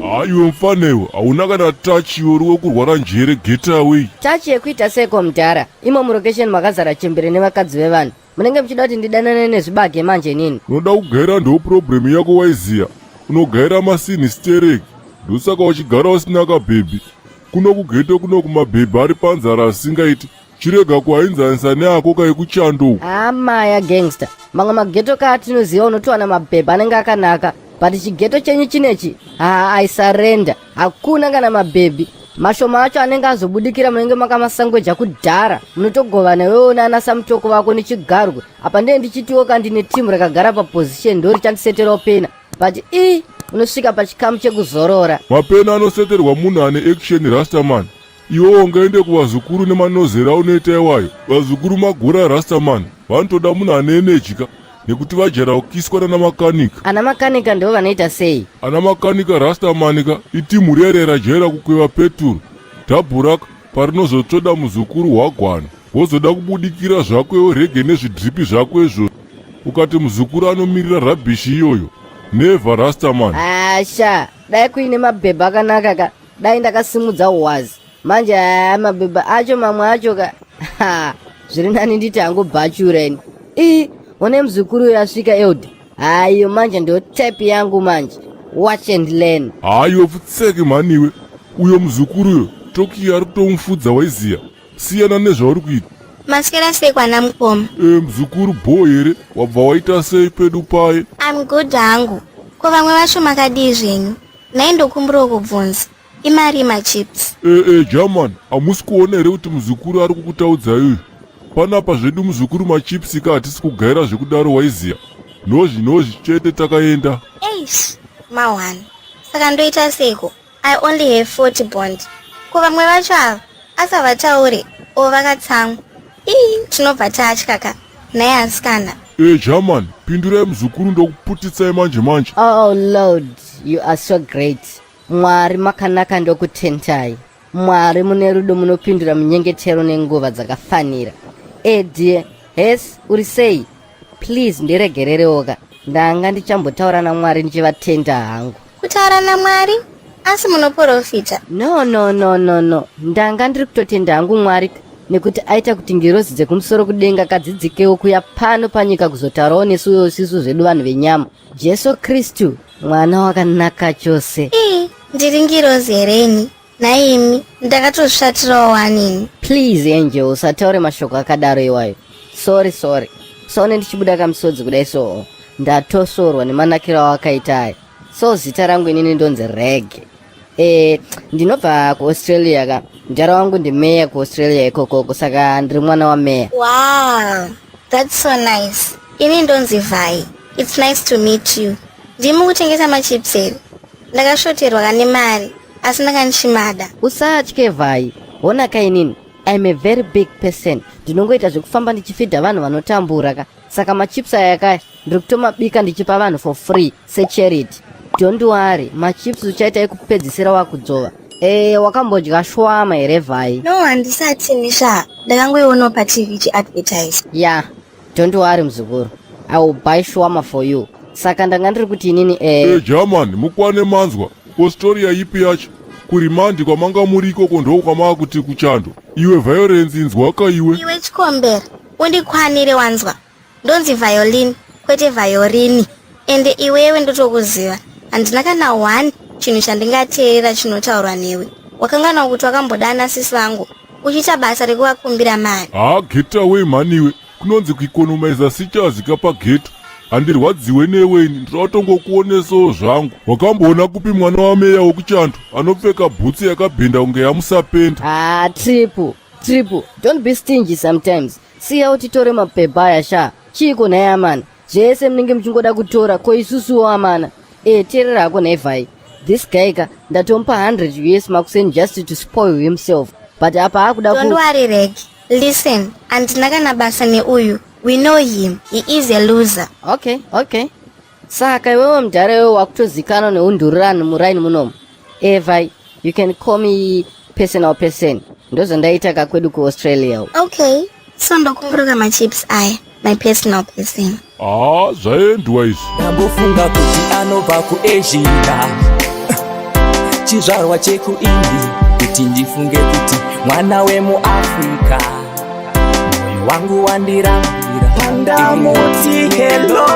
Ha, iwe mufanewe, hauna kana touch iwe, uri wekurwara njere, get away. Touch yekuita seko mudhara? Imo murokesheni makazara chembere nevakadzi vevanhu. Munenge muchida kuti ndidanane nezvibage manje nini? Unoda kugaira, ndo problem yako, waiziya. Unogaira masini stereki, ndosaka uchigara usina kabhebhi. Kuno kughetto kuno kumabhebhi ari panzara asingaiti. Chirega kuainzanisa neako kaekuchando uku. Amaya gangster, mamwe maghetto kaatinoziva unotowana mabhebhi anenge akanaka, but chighetto chenyu chinechi, haa, I surrender. Hakuna kana mabhebhi. Mashoma acho anenge azobudikira munenge makamasangweja kudhara. Munotogovana iwewo nana samutoko vako nechigarwe. Apa ndee ndichitiwo kandine timu rakagara paposition, ndo richandiseterawo pena, but i unosvika pachikamu chekuzorora. Mapena anoseterwa munhu ane action, rastaman. Iwe ungaende kuvazukuru nemanozera aunoita iwayo? Vazukuru magura, rastaman. Vanotoda munhu ane energy ka, nekuti vajara kukiswa nana makanika. Ana makanika ndo vanoita sei? Ana makanika, rastaman ka, itimu rere rajaira kukweva peturu dhabhuraka. Parinozotsvoda muzukuru hwagwana, wozoda kubudikira zvako iwe rege nezvidhiripi zvako izvozvo. Ukati muzukuru anomirira rubbish iyoyo, never, rastaman. Asha, dai kuine mabhebha akanaka ka, dai ndakasimudza uwazi. Manje aya mabhebha acho, mamwe acho ka, ha, zviri nani nditi hangu bhachura ini. Ii, one muzukuru uyo asvika, elder. Haiyo, manje ndo type yangu manje. Watch and learn. Haiwe, futseke mhaniwe. Uyo muzukuru uyo, Tokiyo ari kutomufudza, waiziya. Siyana nezvauri kuita. Maswera sei kwana mukoma? E, muzukuru, bho here? Wabva waita sei pedu paye? I'm good hangu. Ko vamwe vacho makadii zvenyu? Nhai, ndokumburawo kubvunza, imari machips? E, e, german, hamusi kuona here kuti muzukuru ari kukutaudzai uyu panapa? Zvedu muzukuru, machips ka hatisi kugaira zvekudaro, waiziya. Nozvi nozvi chete takaenda. Eish, ma1 saka ndoita seiko? I only have 40 bond. Ko vamwe vacho ava asi havataure o vakatsamwa? Ii, tinobva tatya ka nhai asikana. E, german, pindurai muzukuru, ndokuputitsai manje manje. Oh Lord, you are so great. Mwari makanaka, ndokutendai. Mwari mune rudo, munopindura munyengetero nenguva dzakafanira. E dear, hes, uri sei? Please ndiregererewo ka, ndanga ndichambotaura namwari ndichivatenda hangu. Kutaura namwari? Asi munoprofita? No, no, no, no, no, ndanga ndiri kutotenda hangu Mwari nekuti aita kuti ngirozi dzekumusoro kudenga kadzidzikewo kuya pano panyika kuzotaurawo nesuwo sisu zvedu vanhu venyama. Jesu Kristu mwana wakanaka chose. Ii, ndiri ngirozi hereni nhaimi? Ndakatosvatirawo wanini. Please Angel, usataure mashoko akadaro iwayo. Sorry, sorry. Saone ndichibuda kamusodzi kudai, so ndatosorwa nemanakiro awakaita aya. So zita rangu inini ndonzi Reg. E, ndinobva kuAustralia ka. Mudhara wangu ndimeya kuAustralia ikokoko, saka ndiri mwana wameya. Wow, that's so nice. Ini ndonzi Vai. It's nice to meet you. Ndimi kutengesa machips here? Ndakashoterwa kane mari, asi ndanga ndichimada. Usatye Vai, hona kainini, I'm a very big person. Ndinongoita zvekufamba ndichifidha vanhu vanotambura ka. Saka machips aya kaya ndiri kutomabika ndichipa vanhu for free secharity. Don't worry, machips uchaita ekupedzisira wakudzova. E, wakambodya shawarma here, Vai? No, handisati nisha. Ndakangoionawo paTV ichiadvertise. Yeah, don't worry muzukuru, I will buy shawarma for you. Saka ndanga ndiri kuti inini e, german, mukwane manzwa. Australia ipi yacho? Kurimandi kwamanga muri ikoko ndo kwamava kuti kuchando. Iwe Violence, inzwaka iwe. Iwe chikombera, undikwanire, wanzwa? Ndonzi Violin, kwete Viorini. Ende iwewe ndotokuziva, handina kana one chinhu chandingateerera chinotaurwa newe. Wakanganwa kuti wakambodana sisi vangu uchiita basa rekuvakumbira mari? Haa, get away mhaniwe. Kunonzi kuikonomaiza sichazika paghetto. Handirwadziwe neweni, ndinoda kutongokuonesawo zvangu. Wakamboona kupi mwana wameya wekuchando anopfeka bhutsu yakabhenda kunge yamusapenda? Ah, Triple, Triple, don't be stingy sometimes. Siya utitore mapepa aya sha. Chiiko nhai amana? Zvese munenge muchingoda kutora, ko isusuwo amana? E, teerera hako nhai Vai. This guy ka, ndatomupa 100 US makuseni just to spoil himself, but apa akuda ku Don't worry, Reg. Listen, handina kana basa neuyu. We know him, he is a loser. Okay, saka iwewe mudhara iwewe wakutozikanwa neundururani muraini munomu. E Vai, you can call me personal person. Ndozvandaita kakwedu kuAustralia. Okay, so ndokumburuka machips aya, my personal person. Haa, zvaendwa izvi. Ndambofunga kuti anobva kuAsia. Chizvarwa chekuIndia, kuti ndifunge kuti mwana wemuAfrica, mwoyo wangu wandirambira. Pandamuti hello.